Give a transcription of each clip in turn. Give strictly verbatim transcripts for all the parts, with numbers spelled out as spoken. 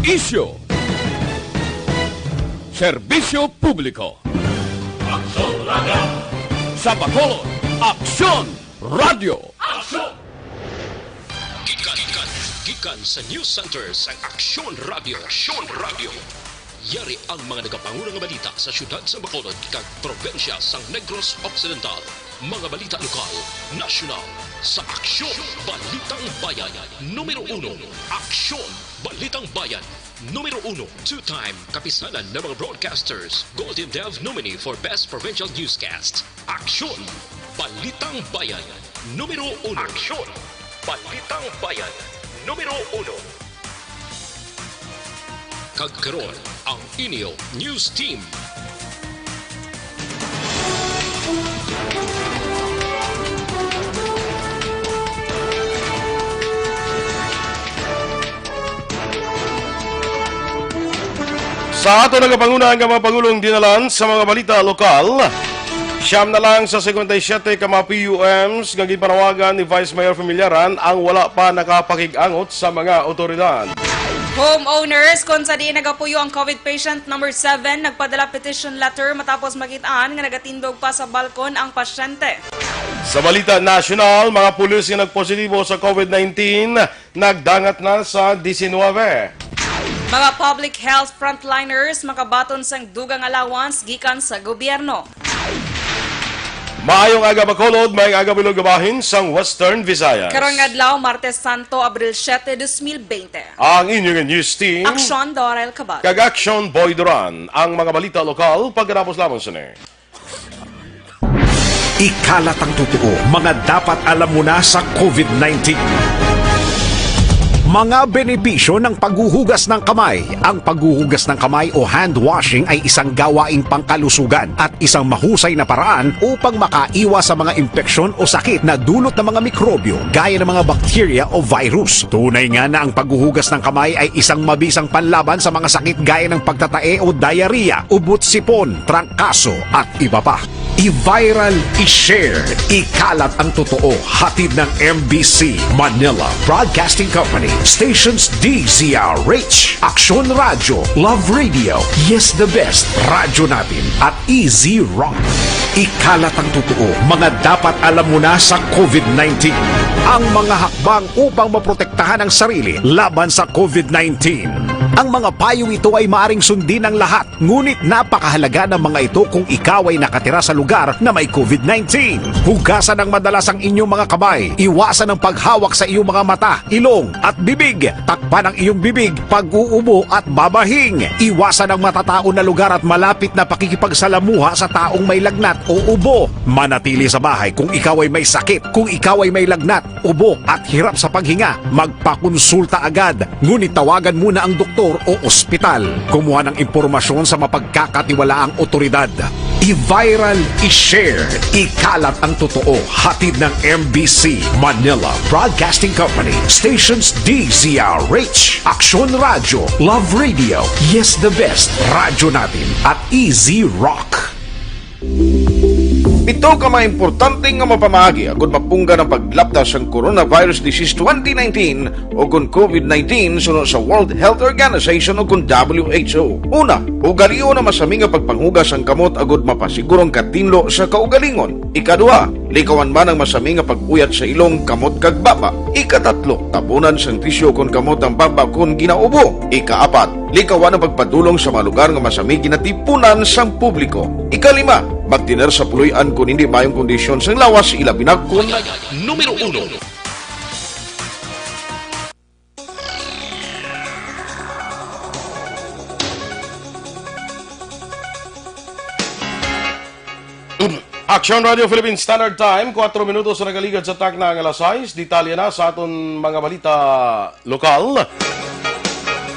Isyu. Serbisyo publiko. Aksyon Radio. Sa Bacolod, Aksyon Radio. Aksyon. Gikan, gikan, gikan sa News Center sang Aksyon Radio. Aksyon Radio. Yari ang mga nagapanguna nga balita sa siyudad sa Bacolod kag probinsya sang Negros Occidental. Mga balita lokal, nasyonal, sa Aksyon Balitang Bayan. Numero uno, Aksyon Balitang Bayan. Numero uno, two-time Kapisanan ng mga Broadcasters Golden Dove nominee for Best Provincial Newscast. Aksyon Balitang Bayan. Numero uno. Aksyon Balitang Bayan. Numero uno. Kag karon, ang inyo news team. Sa ato nagapanguna nga mga pangulong dinalan sa mga balita lokal, siyam na lang sa cincuenta y siete ka mga P U Ms nga ginpanawagan ni Vice Mayor Familiaran ang wala pa nakapakig-angot sa mga otoridad. Homeowners kon sa diin nagapuyo ang COVID patient number seven nagpadala petition letter matapos makit-an nga nagatindog pa sa balkon ang pasyente. Sa balita nasyonal, mga pulis nga nagpositibo sa COVID nineteen nagdangat na sa diecinuebe. Mga public health frontliners makabaton sang dugang allowance gikan sa gobyerno. Maayong aga, Bacolod, maayong aga, Bilog, bahin sang Western Visayas. Karong adlaw, Martes Santo, Abril siete, dos mil bente. Ang inyong news team, Aksyon Dorel Cabal kag Aksyon Boy Duran. Ang mga balita lokal pagkatapos lamang sini. Ikalat ang totoo, mga dapat alam mo na sa COVID nineteen. Mga benepisyo ng paghuhugas ng kamay. Ang paghuhugas ng kamay o hand washing ay isang gawaing pangkalusugan at isang mahusay na paraan upang makaiwas sa mga impeksyon o sakit na dulot ng mga mikrobyo gaya ng mga bakterya o virus. Tunay nga na ang paghuhugas ng kamay ay isang mabisang panlaban sa mga sakit gaya ng pagtatae o diarrhea, ubot sipon, trangkaso, at iba pa. I-viral, i-share, ikalat ang totoo. Hatid ng M B C Manila Broadcasting Company, stations D Z R H, Aksyon Radyo, Love Radio, Yes the Best, Radyo Natin, at Easy Rock. Ikalat ang totoo, mga dapat alam mo na sa COVID nineteen. Ang mga hakbang upang maprotektahan ang sarili laban sa COVID nineteen. Ang mga payong ito ay maaring sundin ng lahat, ngunit napakahalaga ng mga ito kung ikaw ay nakatira sa lugar na may COVID nineteen. Hugasan ng madalas ang inyong mga kamay. Iwasan ang paghawak sa iyong mga mata, ilong, at bibig. Takpan ang iyong bibig, pag-uubo, at babahing. Iwasan ang matataon na lugar at malapit na pakikipagsalamuha sa taong may lagnat o ubo. Manatili sa bahay kung ikaw ay may sakit, kung ikaw ay may lagnat, ubo, at hirap sa paghinga, magpakonsulta agad. Ngunit tawagan muna ang doktor o ospital. Kumuha ng impormasyon sa mapagkakatiwalaang otoridad. I-viral, i-share, ikalat ang totoo. Hatid ng M B C Manila Broadcasting Company, stations D Z R H, Aksyon Radyo, Love Radio, Yes the Best, Radyo Natin, at Easy Rock. Pito ka mga importante nga mapamaagi agud mapunggan ang paglapta sang coronavirus disease twenty nineteen o kon COVID nineteen suno sa World Health Organization o kon W H O. Una, ugalion ang masami nga pagpanghugas sang kamot agud mapasiguro ang katinlo sa kaugalingon. Ikaduha, likawan man ang masami nga pag-uyat sa ilong, kamot, kag baba. Ikatatlo, tabunan sang tisyu kon kamot ang baba kon ginaubo. Ikaapat, likawan ang pagpadulong sa mga lugar nga masami ginatipunan sang publiko. Ikalima, magtener sa puloy-an kon hindi maayong kondisyon sang lawas, ilabi na kon Numero uno. Action Radio Philippine Standard Time, kuwatro minutos na nakaligad sa takna nga alas sais. Detalye na sa aton mga balita lokal.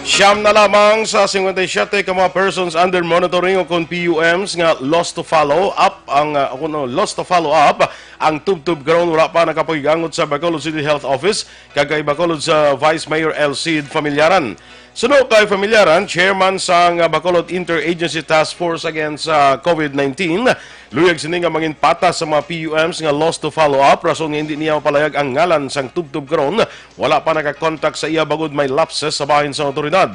Siyam na lamang sa cincuenta y siete ka mga persons under monitoring o kon P U Ms nga lost to follow up ang, uh, o kon, uh, lost to follow up ang tubtob karon wala pa nakapag-angot sa Bacolod City Health Office kag kay Bacolod sa Vice Mayor Elcid Familiaran. Suno kay Familiaran, chairman sang Bacolod Interagency Task Force Against, ah, COVID nineteen, luyag sini nga mangin patas sa mga P U Ms nga lost to follow up, rason nga hindi niya mapalayag ang ngalan sang tubtob karon, wala pa nakakontak sa iya bangod may lapses sa bahin sang awtoridad.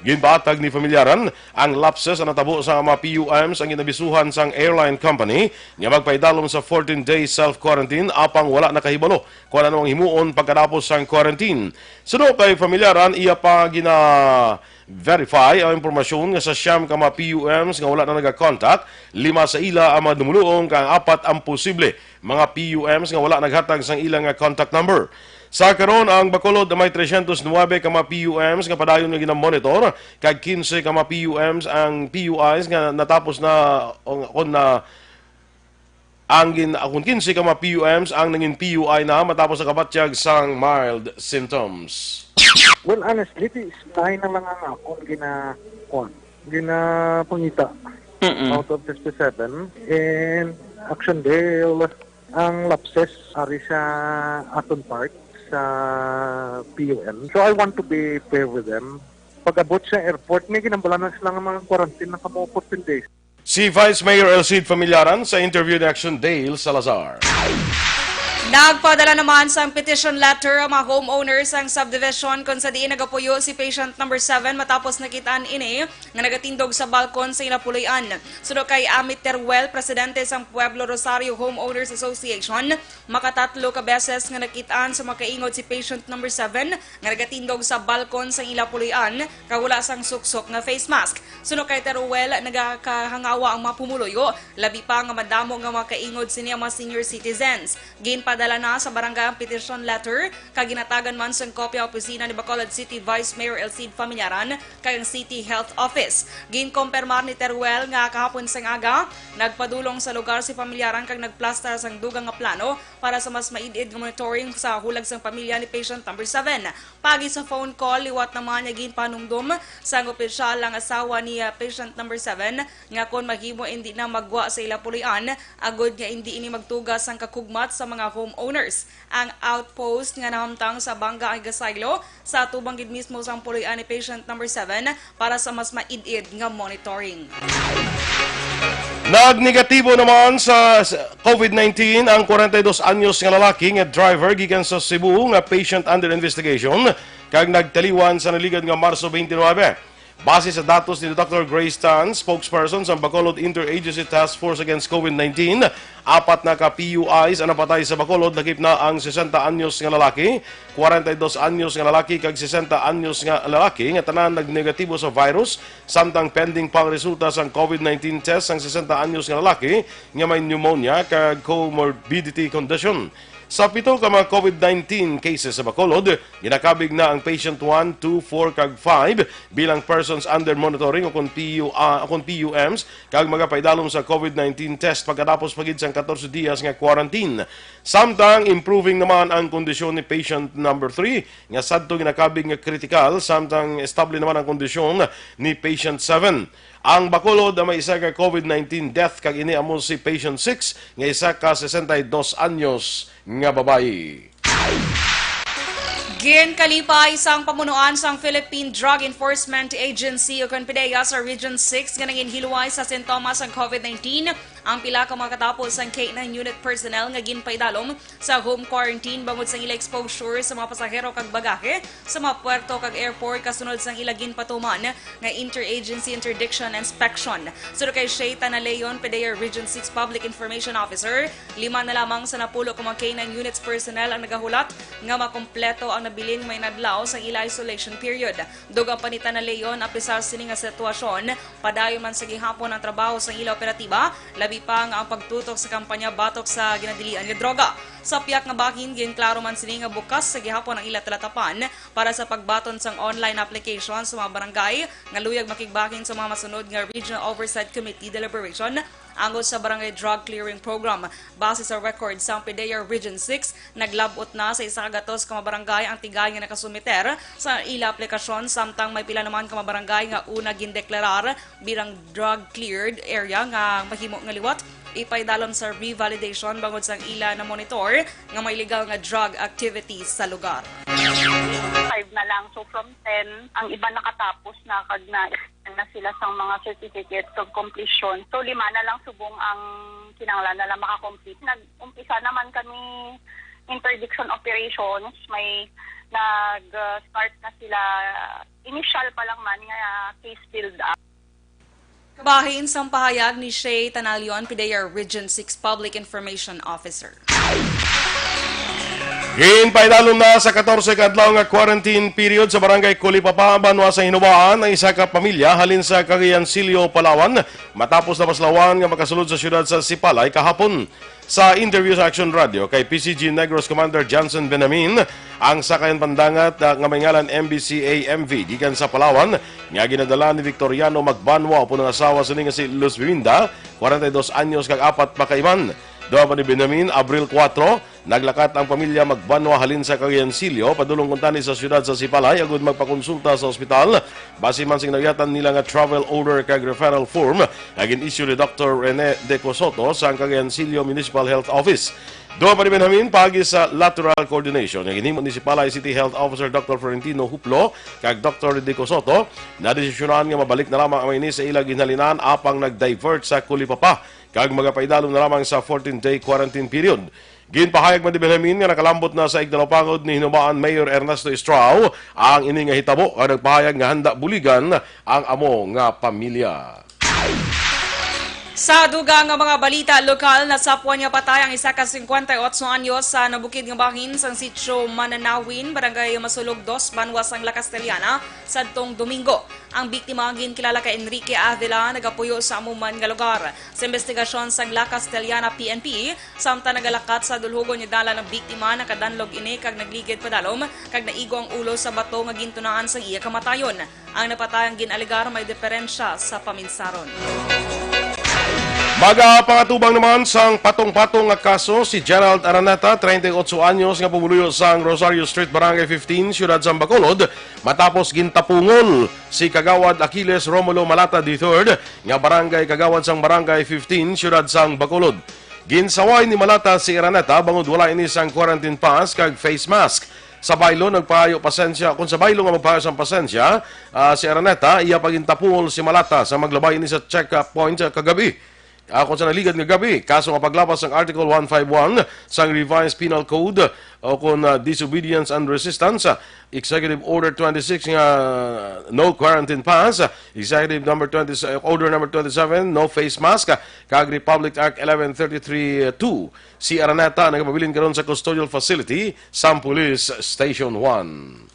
Ginbahatag ni Familiaran ang lapses ang natabo sa mga P U Ms ang ginabisuhan sang airline company nga magpaidalom sa fourteen-day self-quarantine apang wala nakahibalo kon ano ang himuon pagkatapos sang quarantine. Suno kay Familiaran, iya pa gina-verify ang impormasyon nga sa siyam ka mga P U Ms nga wala na nagakontak, lima sa ila ang mga dumuluong kag apat ang posible mga P U Ms nga wala naghatag sang ila nga contact number. Sa karon, ang Bacolod may tresyentos nuebe ka mga P U Ms nga padayon nga ginamonitor, kag kinse ka mga P U Ms ang P U Is nga natapos na, o kon na, ang gin-, kon kinse ka mga P U Ms ang nangin P U I na matapos nakabatyag sang mild symptoms. Well, honestly, di, nine na lang ang akon gina, kuwan, ginapangita Mm-mm. out of fifty-seven. And Action Dale, ang lapses ari sa aton part sa P U M. So I want to be fair with them. Pag-abot sa airport, may ginambalanan sila nga mga quarantine na kamo fourteen days. Si Vice Mayor Elcid Familiaran sa interview ni Action Dale Salazar. Nagpadala naman sang petition letter ang mga homeowners sang subdivision kung sa diin nagapuyo si patient number seven matapos nakitaan ini nga nagatindog sa balkon sa ila puloy-an. Suno kay Amit Teruel, presidente sang Pueblo Rosario Homeowners Association, makatatlo ka beses nga nakitaan sa makaingod si patient number seven nga nagatindog sa balkon sang ila puloy-an kag wala sang suksok nga face mask. Suno kay Teruel, nagakahangawa ang mga pumuluyo, labi pa nga madamo nga makaingod sini ang mga senior citizens. Ginpadala na sa barangay ang petition letter kag ginatagan man sang kopya ang opisina ni Bacolod City Vice Mayor Elcid Familiaran kag ang City Health Office. Ginkompermar ni Teruel nga kahapon sang aga, nagpadulong sa lugar si Familiaran kag nagplastar sang dugang nga plano para sa mas maid-id nga monitoring sa hulag sang pamilya ni patient number seven. Pagi sa phone call, liwat naman nga ginpanumdom sang opisyal ang asawa ni, ah, patient number seven nga kon mahimo indi na maggwa sa ila puloy-an, agod nga indi ini magtuga sang kakugmat sa mga homeowners. Ang outpost nga nahamtang sa Banga ang gasaylo sa atubang gid mismo sang puloy-an ni patient number seven para sa mas maid-id nga monitoring. Nagnegatibo naman sa COVID nineteen ang forty-two anyos nga lalaki nga driver gikan sa Cebu nga patient under investigation kag nagtaliwan sa naligad nga Marso twenty-nine. Base sa datos ni Doctor Grace Tan, spokesperson sa Bacolod Interagency Task Force Against COVID nineteen, apat na ka P U Is ang napatay sa Bacolod, lakip na ang sesenta anyos nga lalaki, kwarenta y dos anyos nga lalaki, kag sesenta anyos nga lalaki nga tanan nagnegatibo sa virus, samtang pending pa ang resulta sang COVID nineteen test sang sesenta anyos nga lalaki nga may pneumonia kag comorbidity condition. Sa pito ka mga COVID nineteen cases sa Bacolod, ginakabig na ang patient one, two, four, kag five bilang persons under monitoring o kon P U, ah, o kon P U Ms kag magapaidalom sa COVID nineteen test pagkatapos pa gid sang katorse diyas nga quarantine. Samtang improving naman ang kondisyon ni patient number three nga sadto ginakabig nga kritikal, samtang estable naman ang kondisyon ni patient seven. Ang Bacolod may isa ka COVID nineteen death kag ini amo si patient six nga isa ka sesenta y dos anyos nga babayi. Ginkalipay sang pamunuan sang Philippine Drug Enforcement Agency o kon PDEA sa Region six nga nanginhilway sa sintomas sang COVID nineteen ang pila ka mga katapos sang K nine unit personnel nga ginpaidalom sa home quarantine bangod sang ila exposure sa mga pasahero kag bagahe sa mga puerto kag airport kasunod sang ila ginpatuman nga interagency interdiction inspection. Suno kay Shay Tanaleon, PDEA Region six Public Information Officer, lima na lamang sa napulo ka mga K nine units personnel ang nagahulat nga makumpleto ang nabilin nga mga inadlaw sa ila isolation period. Dugang pa ni Tanaleon, apisar sini nga sitwasyon, padayon man sa gihapon ang trabaho sa ila operatiba, labi pa nga ang pagtutok sa kampanya batok sa ginadilian nga droga. Sa pihak nga bahin, ginklaro man sini nga bukas sa gihapon ang ila talatapan para sa pagbaton sang online application sa mga barangay nga luyag makigbahin sa mga masunod nga Regional Oversight Committee deliberation angot sa Barangay Drug Clearing Program. Base sa record sang PDEA Region six, naglab-ot na sa isa ka gatos ka mga barangay ang tigay nga nakasumiter sa ila aplikasyon, samtang may pila naman ka mga barangay nga una gindeklarar bilang drug cleared area nga mahimo nga liwat ipaidalom sa revalidation bangod sang ila na monitor nga may legal nga drug activities sa lugar. Five na lang. So from ten, ang iba nakatapos na kag na na sila sang mga certificates of completion. So lima na lang subong ang kinahanglan na lang maka-complete. Nag-umpisa naman kami interdiction operations, may nag-start na sila, initial pa lang man nga case build-up. Kabahin sang pahayag ni Shay Tanalion, PDEA Region six Public Information Officer. Ginpaidalom na sa katorse ka adlaw nga quarantine period sa Barangay Kulipapa, banwa sa Hinubaan, ang isa ka pamilya halin sa Cagayan Silio, Palawan, matapos na maslawan nga makasulod sa siyudad sa Sipalay kahapon. Sa interview sa Action Radio kay P C G Negros Commander Johnson Benamin, ang sakayan pandangat, ah, nga may ngalan M B C A M V gikan sa Palawan nga ginadala ni Victoriano Magbanwa upod ang asawa sini nga si Luz Biminda, kwarenta y dos anyos, kag apat pa ka iban. Duha pa ni Benamin, Abril kuwatro, naglakat ang pamilya Magbanwa halin sa Cagayan Silio padulong kuntani sa siyudad sa Sipalay agud magpakonsulta sa ospital basi man sing nauyatan nila nga travel order kag referral form nga gin-issue ni Doctor Rene De Cosoto sang Cagayan Silio Municipal Health Office. Duha pa ni Benjamin paagi sa lateral coordination nga ginhimo ni Sipalay City Health Officer Doctor Florentino Huplo kag Doctor De Cosoto, nadesisyonan nga mabalik na lamang ang mga ini sa ila ginhalinan apang nag-divert sa Kulipapa kag magapaidalom na lamang sa fourteen-day quarantine period. Ginpahayag man ni Benjamin nga nakalambot na sa igdalapangod ni Hinubaan Mayor Ernesto Estrao ang ini nga hitabo, kag nagpahayag nga handa buligan ang amo nga pamilya. Sa dugang nga mga balita lokal, nasapwan nga patay ang isa ka singkwenta y otso anyos sa nabukid nga bahin sang sitio Mananawin, Barangay Masulog dos, banwa sang La Castellana, sadtong Domingo. Ang biktima ginkilala kay Enrique Avila, nagapuyo sa amo man nga lugar. Sa investigasyon sang La Castellana P N P, samtang nagalakat sa dulhogon nga dalan ang biktima, nakadanlog ini kag nagligid padalom kag naigo ang ulo sa bato nga gintunaan sang iya kamatayon. Ang napatay ang gin-alegar may diferensya sa paminsaron. Magapangatubang naman sang patong-patong nga kaso si Gerald Araneta, treinta y ocho anyos, nga pumuluyo sang Rosario Street, Barangay fifteen, siyudad sang Bacolod, matapos gintapungol si Kagawad Achilles Romulo Malata the third, nga barangay kagawad sang Barangay fifteen, siyudad sang Bacolod. Ginsaway ni Malata si Araneta bangod wala ini sang quarantine pass kag face mask. Sa baylo nagpayo pasensya, kung sa baylo nga magpayo sang pasensya, ah, si Araneta, iya pa gintapungol si Malata sa maglabay ini sa check-up point, ah, kagabi. Ah, kung sa nagligad nga gabi, kaso nga paglapas sang Article one five one sang Revised Penal Code, o kung, ah, disobedience and resistance, ah, Executive Order twenty-six nga no quarantine pass, ah, Executive number twenty, ah, Order number twenty-seven, no face mask, ah, kag Republic Act eleven thirty-three two. Si Araneta nagapabilin karon sa custodial facility sang Police Station one.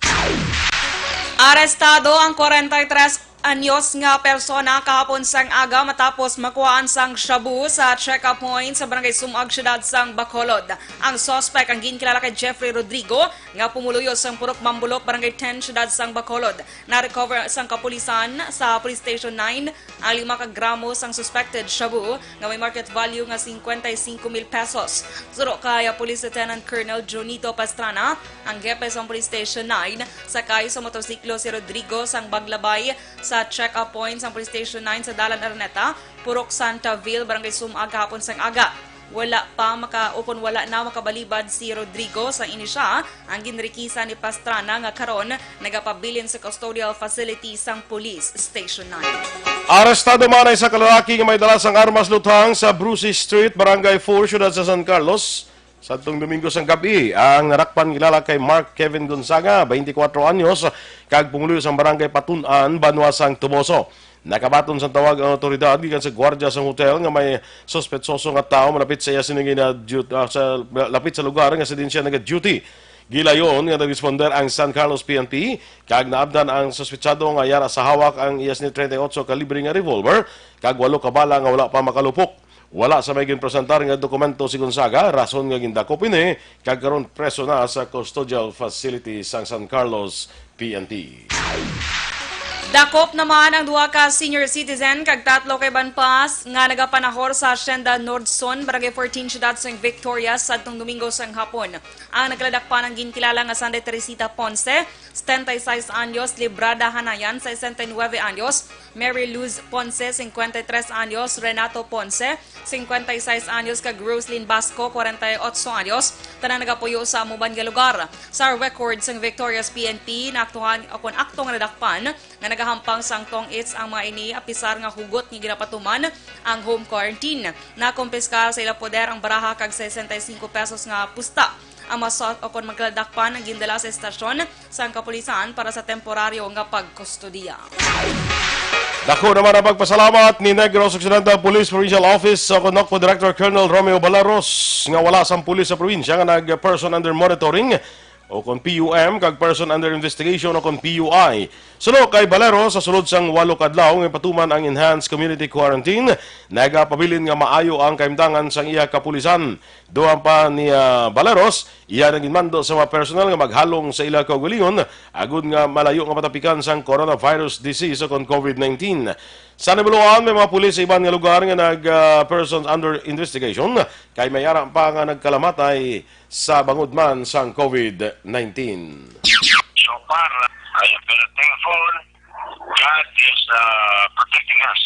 Arestado ang kwarenta y tres anyos nga persona kahapon sang aga matapos makuhaan sang shabu sa check-up point sa Barangay Sumag, siyudad sang Bacolod. Ang suspect ang ginkilala kay Jeffrey Rodrigo nga pumuluyo sang Purok Mambulok, Barangay ten, siyudad sang Bacolod. Na-recover sang kapulisan sa Police Station nine ang lima ka gramo sang suspected shabu nga may market value nga singkwenta y singko mil pesos. Suro kay Police Lieutenant Colonel Junito Pastrana, ang hepe sang Police Station nine, sakay sa motorsiklo si Rodrigo sang maglabay sa check-up point sang Police Station nine sa Dalan Araneta, Purok Santa Vil, Barangay Sumag, kahapon sang aga. Wala pa maka, o kung wala na makabalibad si Rodrigo sa ini siya, ang ginrikisan ni Pastrana nga karon nagapabilin sa custodial facility sang Police Station nine. Arestado man ang isa ka lalaki nga may dala sang armas luthang sa Bruce Street, Barangay four, siyudad sa San Carlos. Sadtong Domingo sang gabi, ang nadakpan kilala kay Mark Kevin Gonzaga, twenty-four anyos, kag pumuluyo sang Barangay Patun-an, banwa sang Toboso. Nakabaton sang tawag ang awtoridad gikan sa gwardya sang hotel nga may suspetsoso nga tawo malapit sa iya sini nga gina-dut-, ah, sa lapit sa lugar nga sa diin siya naga-duty. Gilayon nga nag-responder ang San Carlos P N P kag naabdan ang suspetsado nga yara sa hawak ang iya sini treinta y ocho kalibre nga revolver kag walo ka bala nga wala pa makalupok. Wala sa may ginpresentar nga dokumento si Gonzaga, rason nga gindakop ini kag karon preso na sa custodial facility sang San Carlos P N P. Dakop naman ang duha ka senior citizen kag tatlo ka iban pa nga nagapanahor sa Hacienda Nordson, Barangay fourteen, siyudad sang Victorias, sadtong Domingo sang hapon. Ang nagladakpan ang ginkilala nga Santa Teresita Ponce, setenta y seis anyos, Librada Hanayan, sesenta y nuebe anyos, Mary Luz Ponce, cincuenta y tres anyos, Renato Ponce, cincuenta y seis anyos, kag Roslyn Basco, cuarenta y ocho anyos, tanan nagapuyo sa amo man nga lugar. Sa record sang Victorias P N P, naaktuhan o kon akto nga nadakpan nga nagahampang sang tong-its ang mga ini, apisar nga hugot nga ginapatuman ang home quarantine. Nakumpiskar sa ila poder ang baraha kag sesenta y cinco pesos nga pusta. Ang mga suspect kon magkaladakpan ang gindala sa estasyon sang kapulisan para sa temporaryo nga pagkustodiya. Dako naman ang pagpasalamat ni Negros Occidental Police Provincial Office sa Nocpo Director Colonel Romeo Baleros nga wala sang pulis sa probinsya nga nag-person under monitoring o kon P U M kag person under investigation o kon P U I. Suno kay Baleros, sa sulod sang walo ka adlaw nga ipatuman ang enhanced community quarantine, nagapabilin nga maayo ang kahimtangan sang iya kapulisan. Dugang pa ni, ah, Baleros, iya na ginmando sa mga personal nga maghalong sa ila kaugalingon agod nga malayo nga matapikan sang coronavirus disease o kon COVID nineteen. Sa nahibaluan, may mga pulis sa iban nga lugar nga nag, ah, persons under investigation kay may ara pa nga nagkalamatay sa bangod man sang COVID nineteen. So far, I am very thankful. God is, uh, protecting us.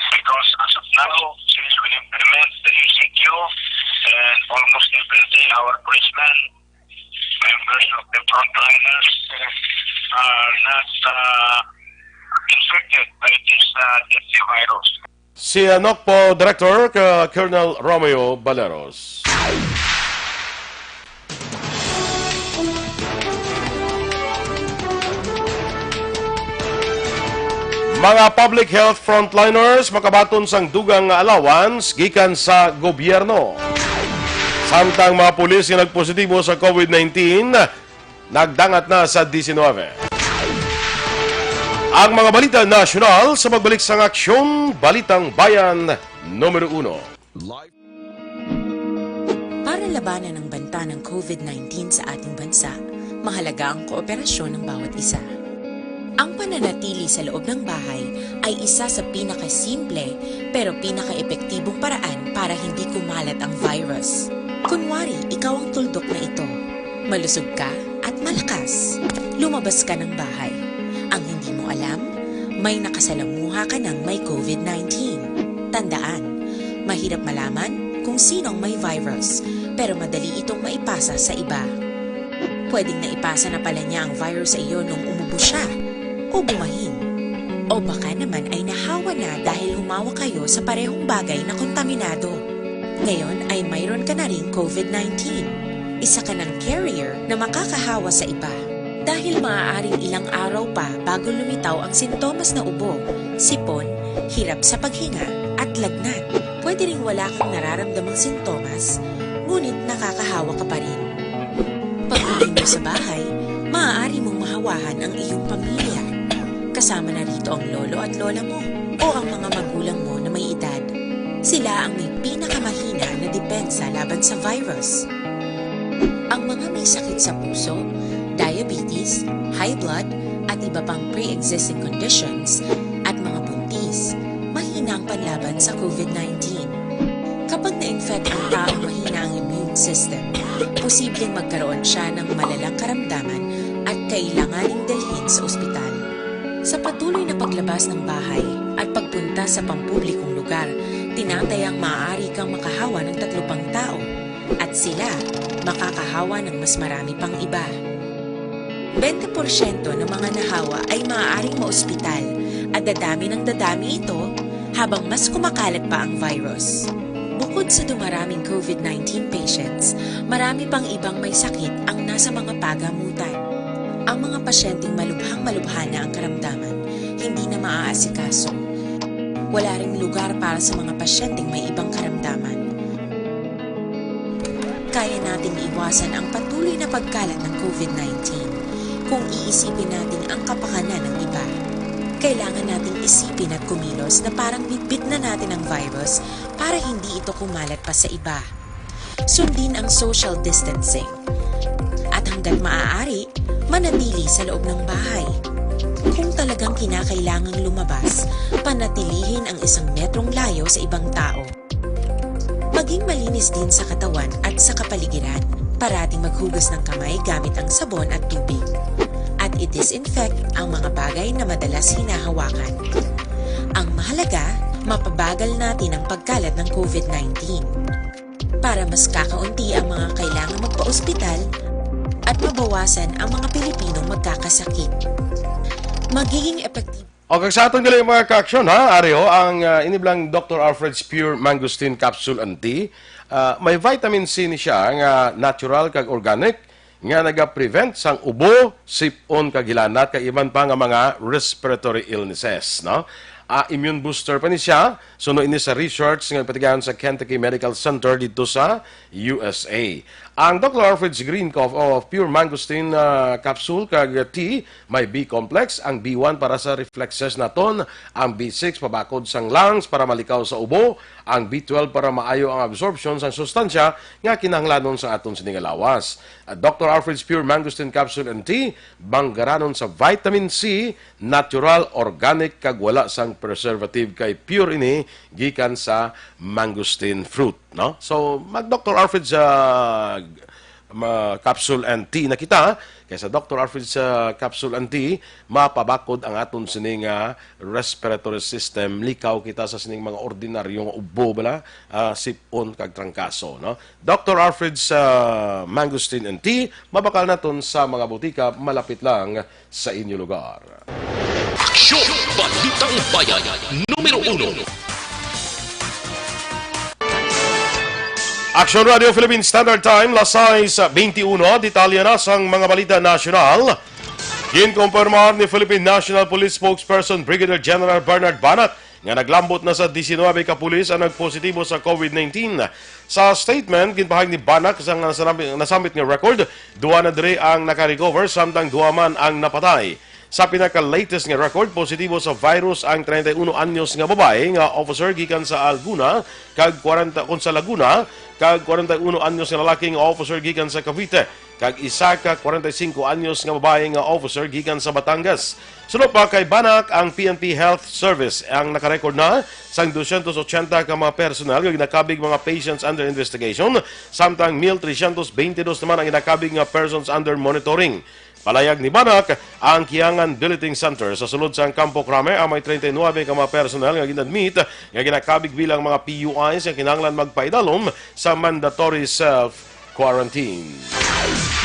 Because as of now, since we implement the E C Q, and almost every day our policemen, members of the frontliners, are not, uh, infected by this, uh, deadly virus. Si, uh, Nocpo Director, ka Colonel Romeo Baleros. Mga public health frontliners makabaton sang dugang nga allowance gikan sa gobyerno. Samtang mga pulis nga nagpositibo sa COVID nineteen, nagdangat na sa diecinuebe. Ang mga balita nasyonal sa pagbalik sang Aksyon, Balitang Bayan, numero uno. Para labanan ang banta ng COVID nineteen sa ating bansa, mahalaga ang kooperasyon ng bawat isa. Ang pananatili sa loob ng bahay ay isa sa pinakasimple pero pinakaepektibong paraan para hindi kumalat ang virus. Kunwari, ikaw ang tuldok na ito. Malusog ka at malakas. Lumabas ka ng bahay. Ang hindi mo alam, may nakasalamuha ka ng may COVID nineteen. Tandaan, mahirap malaman kung sino ang may virus, pero madali itong maipasa sa iba. Pwedeng naipasa na pala niya ang virus sa iyo nung umubo siya o bumahin. O baka naman ay nahawa na dahil humawak kayo sa parehong bagay na kontaminado. Ngayon ay mayroon ka na ring COVID nineteen. Isa ka ng carrier na makakahawa sa iba. Dahil maaaring ilang araw pa bago lumitaw ang sintomas na ubo, sipon, hirap sa paghinga, at lagnat. Pwede ring wala kang nararamdamang sintomas, ngunit nakakahawa ka pa rin. Pag-uwi mo sa bahay, maaari mong mahawahan ang iyong pamilya. Kasama na rito ang lolo at lola mo o ang mga magulang mo na may edad. Sila ang may pinakamahina na depensa laban sa virus. Ang mga may sakit sa puso, diabetes, high blood, at iba pang pre-existing conditions, at mga buntis, mahina ang panlaban sa COVID nineteen. Kapag na-infect ang taong mahina ang immune system, posibleng magkaroon siya ng malalang karamdaman at kailanganing dalhin sa ospital. Sa patuloy na paglabas ng bahay at pagpunta sa pampublikong lugar, tinatayang maaari kang makahawa ng tatlo pang tao at sila makakahawa ng mas marami pang iba. Bente porsyento ng mga nahawa ay maaaring maospital at dadami ng dadami ito habang mas kumakalat pa ang virus. Bukod sa dumaraming COVID nineteen patients, marami pang ibang may sakit ang nasa mga pagamutan. Ang mga pasyenteng malubhang-malubha na ang karamdaman, hindi na maaasikaso. Wala ring lugar para sa mga pasyenteng may ibang karamdaman. Kaya nating iwasan ang patuloy na pagkalat ng COVID nineteen kung iisipin natin ang kapakanan ng iba. Kailangan nating isipin at kumilos na parang bitbit na natin ang virus para hindi ito kumalat pa sa iba. Sundin ang social distancing. At hanggat maaari, manatili sa loob ng bahay. Kung talagang kinakailangang lumabas, panatilihin ang isang metrong layo sa ibang tao. Maging malinis din sa katawan at sa kapaligiran. Parating maghugas ng kamay gamit ang sabon at tubig. At i-disinfect ang mga bagay na madalas hinahawakan. Ang mahalaga, mapabagal natin ang pagkalat ng COVID nineteen. Para mas kakaunti ang mga kailangang magpa-ospital at mabawasan ang mga Pilipinong magkakasakit. Magiging epektibo. O, kag sa aton gali, mga ka-aksyon, ha, ari ho ang, ah, iniblang Doctor Alfred's Pure Mangosteen Capsule and Tea. Ah, may vitamin C ni siya nga natural kag organic nga nagaprevent sang ubo, sip-on kag hilanat kag iban pa nga mga respiratory illnesses, no? Ah, immune booster pa ni siya. Suno ini sa research nga ipatigayon sa Kentucky Medical Center dito sa U S A. Ang Doctor Alfred's Green Coffee o Pure Mangosteen, ah, capsule kag tea may B complex, ang B one para sa reflexes naton, ang B six pabakod sang lungs para malikaw sa ubo, ang B twelve para maayo ang absorption sang sustansya nga kinahanglanon sa aton sini nga lawas. At Doctor Alfred's Pure Mangosteen Capsule and Tea, banggaranon sa vitamin C, natural, organic, kag wala sang preservative, kay pure ini gikan sa mangosteen fruit, no? So, mag Doctor Alfred's, ah, ma-, capsule and tea na kita, kay sa Doctor Alfred's, ah, capsule and tea, mapabakod ang aton sining, ah, respiratory system, likaw kita sa sining mga ordinaryo nga ubo bala, ah, sip-on kag trangkaso, no? Doctor Alfred's, ah, Mangosteen and Tea, mabakal naton sa mga butika malapit lang sa inyo lugar. Aksyon! Balitang Bayan, numero uno. Aksyon Radio Philippine Standard Time, las sais beintiuno. Detalye na sang mga balita nasyonal. Ginkumpirmar ni Philippine National Police Spokesperson Brigadier General Bernard Banac nga naglambot na sa diecinuebe ka pulis ang nagpositibo sa COVID nineteen. Sa statement, ginpahayag ni Banac sa nga nasanami-, nasambit nga record, duha na diri ang naka-recover, samtang duha man ang napatay. Sa pinaka-latest nga record, positibo sa virus ang treinta y uno anyos nga babayi nga officer gikan sa Laguna kag kwarenta, kon sa Laguna, kag kwarenta y uno anyos nga lalaki nga officer gikan sa Cavite, kag isa ka kwarenta y cinco anyos nga babayi nga officer gikan sa Batangas. Suno pa kay Banac, ang P N P Health Service ang nakarecord na sang dosyentos otsenta ka mga personnel nga ginakabig mga patients under investigation, samtang mil tresyentos beintidos naman ang ginakabig nga persons under monitoring. Palayag ni Banac, ang Kiangan Billeting Center sa sulod sang Campo Crame ang may treinta y nuebe ka mga personnel nga gin-admit nga ginakabig bilang mga P U Is nga kinahanglan magpaidalom sa mandatory self-quarantine.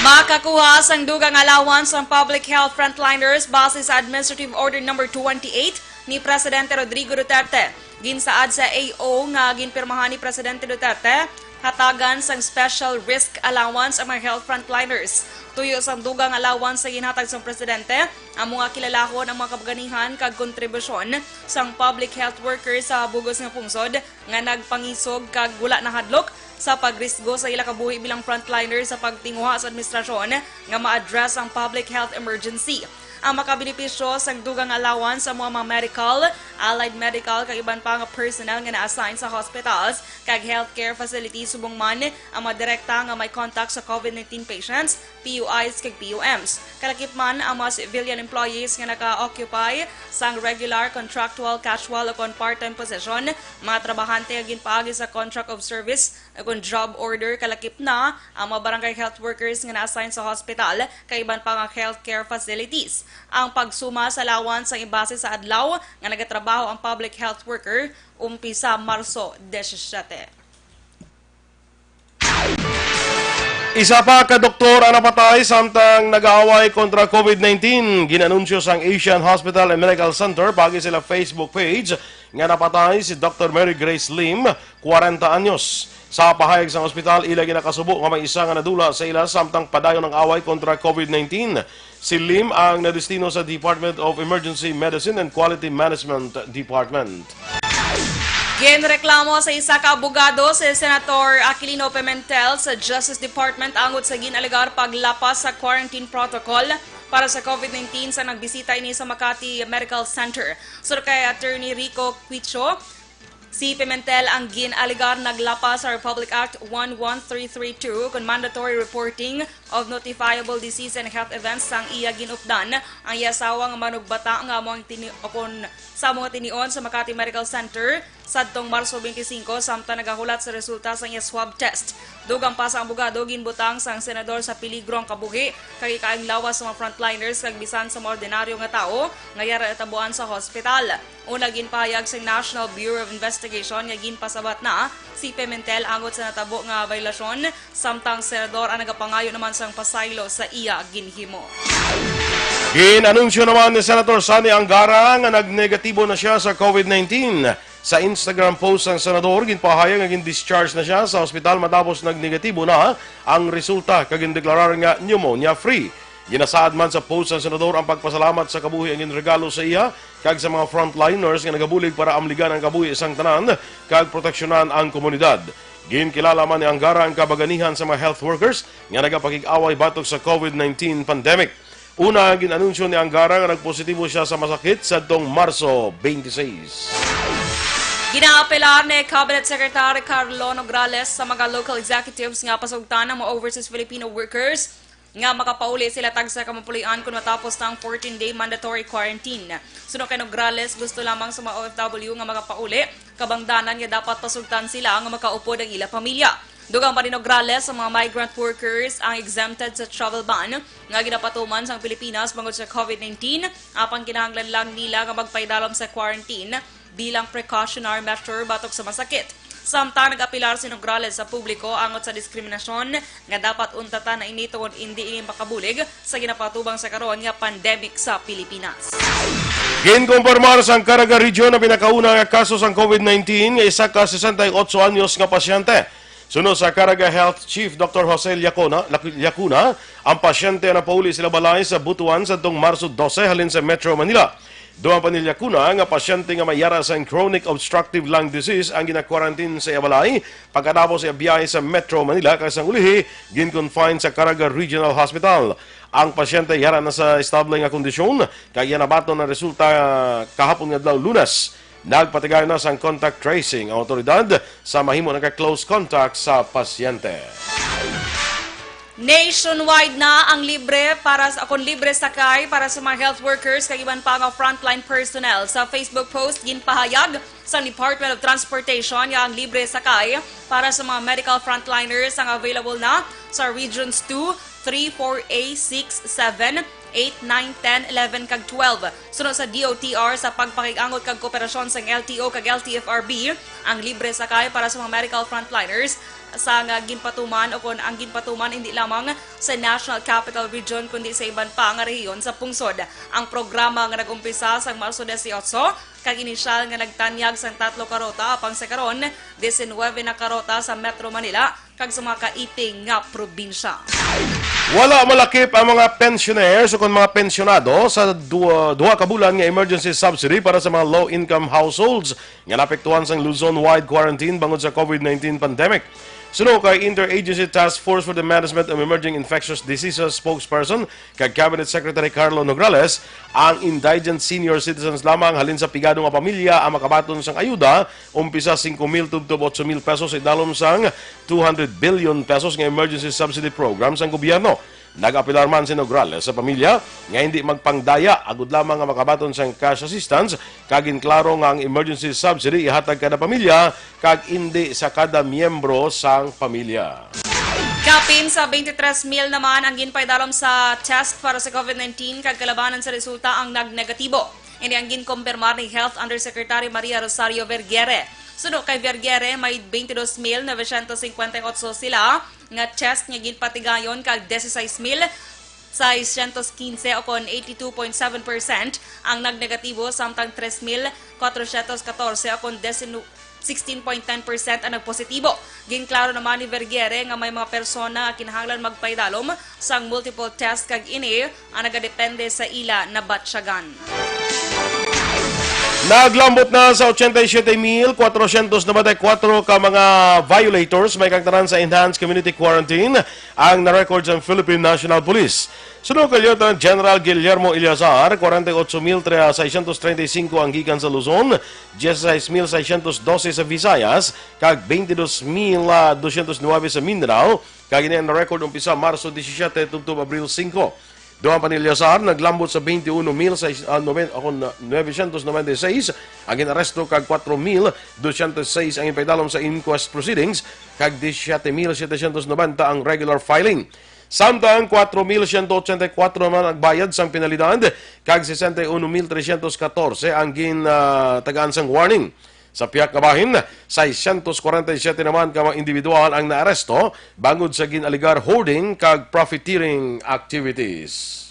Makakuha sang dugang allowance ang public health frontliners base sa Administrative Order Number twenty-eight ni Presidente Rodrigo Duterte. Ginsaad sa A O nga ginpirmahan ni Presidente Duterte, hatagan sang special risk allowance ang mga health frontliners. Tuyo sang dugang allowance sa ginhatag sang Presidente, amo nga kilalahon ang mga kabaganihan kag kontribusyon sang public health workers sa bug-os nga pungsod nga nagpangisog kag wala nahadlok sa pagrisgo sa ila kabuhi bilang frontliner sa pagtinguha sa administrasyon nga ma-address ang public health emergency. Ang makabenepisyo sang dugang allowance amo ang mga medical, allied medical, kag iban pa nga personnel nga na-assign sa hospitals kag healthcare facilities, subong man ang mga direkta nga may contact sa COVID nineteen patients, P U Is, kag P U Ms. Kalakip man ang mga civilian employees nga naka-occupy sang regular contractual, casual, o kon part-time position, mga trabahante nga ginpaagi sa contract of service o kon job order, kalakip na ang mga barangay health workers nga na-assign sa hospital, kag iban pa nga healthcare facilities. Ang pagsuma sa allowance ang ibase sa adlaw nga nagatrabaho ang public health worker, umpisa Marso disisiete. Isa pa ka doktor ang napatay samtang nag-aaway kontra COVID nineteen. Gin-anunsyo sang Asian Hospital and Medical Center paagi sila Facebook page nga napatay si Doctor Mary Grace Lim, kwarenta anyos. Sa pahayag sang ospital, ila ginakasubo nga may isa nga nadula sa ila samtang padayon ang away kontra COVID nineteen. Si Lim ang nadestino sa Department of Emergency Medicine and Quality Management Department. Ginreklamo sa isa ka abogado si Senator Aquilino Pimentel sa Justice Department angot sa gin-alegar paglapas sa quarantine protocol para sa COVID nineteen sa nagbisita ini sa Makati Medical Center. Suno kay Attorney Rico Quicho, si Pimentel ang gin-alegar naglapas sa Republic Act one one three three two kon mandatory reporting of notifiable disease and health events sang iya ginupdan ang iya asawa nga manugbata nga amo ang tini-, o kon sa amo nga tinion sa Makati Medical Center sadtong Marso twenty-five, samtang nagahulat sa resulta sang iya swab test. Dugang pa sa abogado, ginbutang sang senador sa peligro ang kabuhi kag ikaayong lawas sa mga frontliners kag bisan sa mga ordinaryo nga tawo nga yara natabuan sa hospital. Una, ginpahayag sang National Bureau of Investigation nga ginpasabat na si Pimentel angot sa natabo nga biolasyon, samtang senador ang nagapangayo naman sang pasaylo sa iya ginhimo. Gin-anunsyo naman ni Senator Sonny Angara nga nagnegatibo na siya sa COVID nineteen. Sa Instagram post sang senador, ginpahayag nga gin-discharge na sia sa ospital matapos nagnegatibo na ang resulta kag gindeklarar nga pneumonia-free. Ginasaad man sa post sang senador ang pagpasalamat sa kabuhi ang ginregalo sa iya kag sa mga frontliners nga nagabulig para amligan ang kabuhi sang tanan kag proteksyonan ang komunidad. Ginkilala man ni Angara ang kabaganihan sa mga health workers nga nagapakig-away batok sa COVID nineteen pandemic. Una, gin-anunsyo ni Angara nga nagpositibo siya sa masakit sadtong Marso twenty-six. Ginaapelar ni Cabinet Secretary Carlo Nograles sa mga local executives nga pasugtan ang mga overseas Filipino workers nga makapauli sila tagsa ka mapulian kon matapos na ang fourteen-day mandatory quarantine. Suno kay Nograles, gusto lamang sa mga O F W nga makapauli, kabangdanan nga dapat pasugtan sila nga makaupod ang ila pamilya. Dugang pa ni Nograles, ang mga migrant workers ang exempted sa travel ban nga ginapatuman sang Pilipinas bangod sa COVID nineteen, apang kinahanglan lang nila nga magpaidalom sa quarantine bilang precautionary measure batok sa masakit. Samtang nag-apelar si Nograles sa publiko angot sa diskriminasyon nga dapat untatan na ini tungod indi ini makabulig sa ginapatubang sa karon nga pandemic sa Pilipinas. Ginkumpirmar sang Caraga Region ang pinakauna nga kaso sang COVID nineteen nga isa ka sesenta y otso anyos nga pasyente. Suno sa Caraga Health Chief Doctor Jose Liacona, Lac-, Liacuna, ang pasyente ang napauli sila balay sa Butuan sadtong Marso dose halin sa Metro Manila. Dugang pa ni Liacuna nga pasyente nga may yara sang chronic obstructive lung disease ang gina-quarantine sa iya balay pagkatapos sa iya biyahe sa Metro Manila, kag sang ulihi gin-confine sa Caraga Regional Hospital. Ang pasyente yara na sa estable nga kondisyon kag iya nabaton ang resulta kahapon nga adlaw, Lunes. Nagpatigay na sang contact tracing ang awtoridad sa mahimo nagka-close contact sa pasyente. Nationwide na ang libre para sa, kon libre sakay para sa mga health workers kag iban pa nga frontline personnel. Sa Facebook post, ginpahayag sa Department of Transportation nga ang libre sakay para sa mga medical frontliners ang available na sa Regions two, three, four A, six, seven, eight, nine, ten, eleven, kag twelve. Suno sa D O T R, sa pagpakig-angot kag kooperasyon sang L T O kag L T F R B, ang libre sakay para sa mga medical frontliners sa nga ginpatuman o kon ang ginpatuman hindi lamang sa National Capital Region kundi sa iban pa nga rehiyon sa pungsod. Ang programa nga nag-umpisa sang Marso dieciocho kag inisyal nga nagtanyag sang tatlo ka ruta, apang sa karon, diecinuebe na ka ruta sa Metro Manila kag sa mga kaiping nga probinsya. Wala malakip ang mga pensioners o kon mga pensyonado sa duha, duha ka bulan nga emergency subsidy para sa mga low-income households nga naapektuhan sang Luzon-wide quarantine bangod sa COVID nineteen pandemic. Suno kay Interagency Task Force for the Management of Emerging Infectious Diseases spokesperson kag Cabinet Secretary Carlo Nograles, ang indigent senior citizens lamang halin sa pigado nga pamilya ang makabaton sang ayuda, umpisa singko mil tubtob otso mil pesos sa idalom sang two hundred billion pesos nga emergency subsidy program sang gobyerno. Nag-apelar man si Nograles sa pamilya nga hindi magpangdaya, agod lamang nga makabaton sang cash assistance, kag ginklaro nga ang emergency subsidy ihatag kada pamilya kag indi sa kada miyembro sang pamilya. Kapin sa twenty-three mil naman ang ginpaidalom sa test para sa COVID nineteen, kag kalabanan sa resulta ang nagnegatibo. Ini ang ginkumpirmar ni Health Undersecretary Maria Rosario Vergere. Suno kay Vergere, may twenty-two mil novecientos cincuenta y ocho sila nga test nga ginpatigayon, kag dieciséis mil seiscientos quince o kon eighty-two point seven percent ang nagnegatibo, samtang tres mil cuatrocientos catorce o kon desen-, sixteen point ten percent ang nagpositibo. Ginklaro naman ni Vergere nga may mga persona nga kinahanglan magpaidalom sang multiple test, kag ini ang nagadepende sa ila nabatyagan. Naglambot na sa ochenta y siete mil cuatrocientos noventa y cuatro ka mga violators, may kagtanan sa enhanced community quarantine, ang na-record sa Philippine National Police. Suno kay Lieutenant General Guillermo Eleazar, kwarenta y ocho mil seiscientos treinta y cinco ang gikan sa Luzon, dieciséis mil seiscientos doce sa Visayas, kag twenty-dos mil doscientos nuebe sa Mindanao, kag ini ang na-record umpisa Marso disisiete tubtob Abril singko. Dugang pa ni Eleazar, naglambot sa twenty-uno mil seis, ah, noven-, ako na, novecientos noventa y seis ang gin-aresto, kag cuatro mil doscientos seis ang ginpaidalom sa inquest proceedings, kag disisiete mil setecientos noventa ang regular filing. Samtang cuatro mil ciento ochenta y cuatro naman nagbayad sang penalidad, kag sesenta y uno mil trescientos catorce ang gin, ah, tagaan sang warning. Sa pihak nga bahin, seiscientos kwarenta y siete naman ka mga individual ang naaresto bangod sa gin-alegar hoarding kag profiteering activities.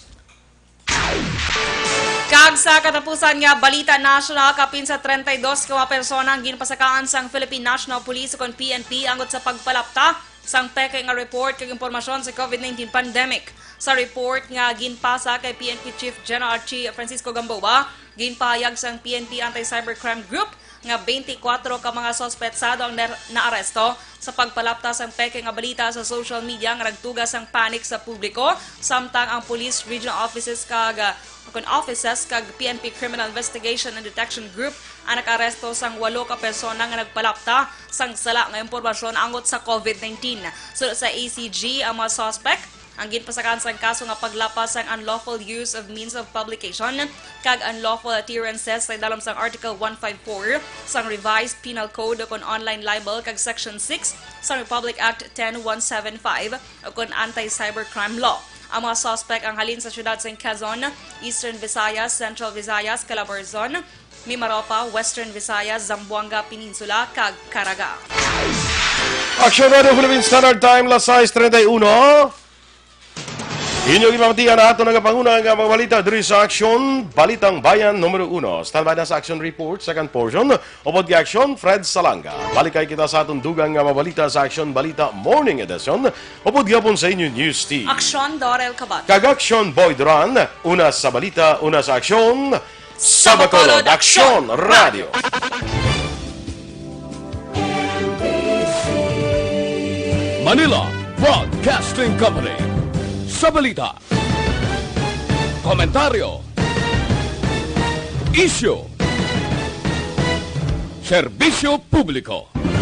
Kag Sa katapusan nga balita nasyonal, kapin sa treinta y dos ka mga persona ang ginpasakaan sang Philippine National Police ukon P N P angot sa pagpalapta sang peke nga report kag impormasyon sa COVID nineteen pandemic. Sa report nga ginpasa kay P N P Chief General Archie Francisco Gamboa, ginpahayag sang P N P Anti-Cybercrime Group nga twenty-four ka mga suspetsado ang nar-, naaresto sa pagpalapta sang peke nga balita sa social media nga nagtuga sang panic sa publiko, samtang ang police regional offices kag, ah, kun offices kag P N P Criminal Investigation and Detection Group ang nag-aresto sang walo ka persona nga nagpalapta sang sala nga impormasyon angot sa COVID nineteen. Suno sa A C G, ang mga suspect ang ginpasakaan sang kaso nga paglapas sang unlawful use of means of publication kag unlawful utterances sa idalom sang Article one five four sang Revised Penal Code ukon online libel kag Section six sang Republic Act ten one seven five ukon anti-cybercrime law. Ang mga suspect ang halin sa siyudad sang Quezon, Eastern Visayas, Central Visayas, Calabarzon, Mimaropa, Western Visayas, Zamboanga Peninsula, kag Caraga. Aksyon Radio Philippine Standard Time, las sais treinta y uno. Inyo ginpamatian na ato nga panguna nga mga balita diri sa Aksyon, Balitang Bayan numero uno. Standby na sa Aksyon Report, second portion. Upod kay Aksyon, Fred Salanga. Balik kay kita sa aton dugang nga mga balita sa Aksyon Balita Morning Edition. Upod gyapon sa inyo News Team. Aksyon, Dorel Kabat. Kag Aksyon, Boy Duran. Una sa balita, una sa aksyon. Sa Bacolod, Aksyon Radio. Manila Broadcasting Company. Sa balita, komentaryo, isyu, serbisyo publiko.